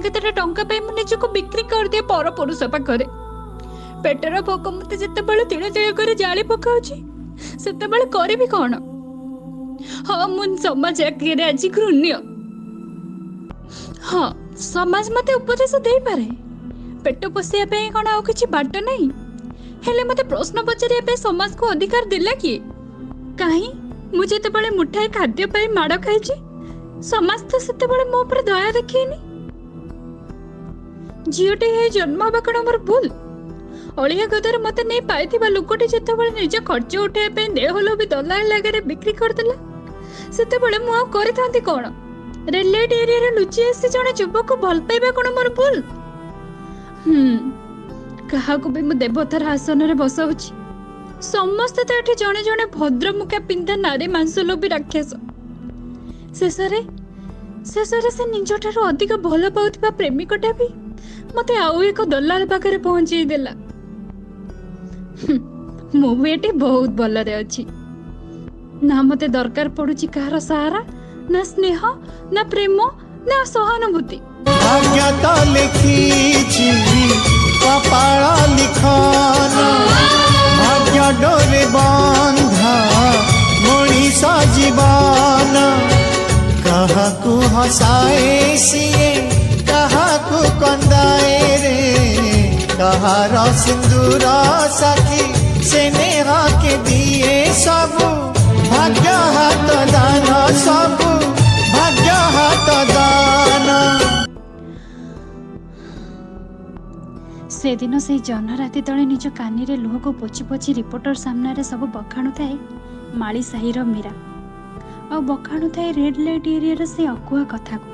କେତେଟା ଟଙ୍କା ପାଇଁ ମୁଁ ନିଜକୁ ବିକ୍ରି କରିଦିଏ ପରପୁରୁଷ ପାଖରେ। ପେଟର ଭୋକ ମୋତେ ଯେତେବେଳେ ତିଳ ତିଳ କରି ଜାଳି ପକାଉଛି, ସେତେବେଳେ କରିବି କ'ଣ? ହଁ, ମୁଁ ସମାଜ ଆଗରେ ଆଜି ଘୃଣ୍ୟ। ହଁ, ସମାଜ ମୋତେ ଉପଦେଶ ଦେଇପାରେ, ପେଟ ପୋଷିବା ପାଇଁ କ'ଣ ଆଉ କିଛି ବାଟ ନାହିଁ? ହେଲେ ମୋତେ ପ୍ରଶ୍ନ ପଚାରିବା ପାଇଁ ସମାଜକୁ ଅଧିକାର ଦେଲା କିଏ? କାହିଁ ମୁଁ ଯେତେବେଳେ ମୁଠାଏ ଖାଦ୍ୟ ପାଇଁ ମାଡ଼ ଖାଇଛି, ସମାଜ ତ ସେତେବେଳେ ମୋ ଉପରେ ଦୟା ଦେଖେଇନି। ଝିଅଟି ହେଇ ଜନ୍ମ ହେବା କ'ଣ ମୋର ଭୁଲ? ଅଳିଆ ଗଦାରେ ମୋତେ ନେଇ ପାଇଥିବା ଲୋକଟି ଯେତେବେଳେ ନିଜ ଖର୍ଚ୍ଚ ଉଠାଇବା ପାଇଁ ଦେହ ଲୋଭି ଦଲାଲ ଆଗରେ ବିକ୍ରି କରିଦେଲା, ସେତେବେଳେ ମୁଁ ଆଉ କରିଥାନ୍ତି କ'ଣ? ରେଲୱେ ଏରିଆରେ ଲୁଚି ଆସି ଜଣେ ଯୁବକକୁ ଭଲ ପାଇବା କ'ଣ ମୋର ଭୁଲ? କାହାକୁ ବି ମୁଁ ଦେବତାର ଆସନରେ ବସାଉଛି? ସମସ୍ତେ ତ ଏଠି ଜଣେ ଜଣେ ଭଦ୍ରମୁଖା ପିନ୍ଧା ନାରୀ ମାଂସ ଲୋଭୀ ରାକ୍ଷସ। ଶେଷରେ ଶେଷରେ ସେ ନିଜଠାରୁ ଅଧିକ ଭଲ ପାଉଥିବା ପ୍ରେମିକଟା ବି ମତେ ଆଉ ଏକ ଦଲାଲ ପାଖରେ ପହଞ୍ଚେଇ ଦେଲା। ମୁଁ ବି ଏଠି ବହୁତ ଭଲରେ ଅଛି। ନା ମତେ ଦରକାର ପଡୁଛି କାହାର ସାହାରା, ନା ସ୍ନେହ, ନା ପ୍ରେମ, ନା ସହାନୁଭୂତି। ଭାଗ୍ୟ ତ ଲେଖିଛି କପାଳ ଲିଖନ, ଭାଗ୍ୟ ଡୋରେ ବନ୍ଧା ମଣିଷ ଜୀବନ। କାହାକୁ ହସାଏ ସିଏ, କାହାକୁ କନ୍ଦାଏ ରେ, କାହାର ସିନ୍ଦୁର ସାଥୀ ସେ ନେହାକେ ଦିଏ। ସବୁ ଭାଗ୍ୟ ହାତ ଦାନ, ସବୁ ଭାଗ୍ୟ ହାତ ଦାନ। ସେଦିନ ସେଇ ଜହ୍ନରାତି ତଳେ ନିଜ କାନିରେ ଲୁହକୁ ପୋଛି ପୋଛି ରିପୋର୍ଟର ସାମ୍ନାରେ ସବୁ ବଖାଣୁଥାଏ ମାଳି ସାହିର ମୀରା, ଆଉ ବଖାଣୁଥାଏ ରେଡ୍ ଲାଇଟ୍ ଏରିଆର ସେଇ ଅକୁହା କଥାକୁ।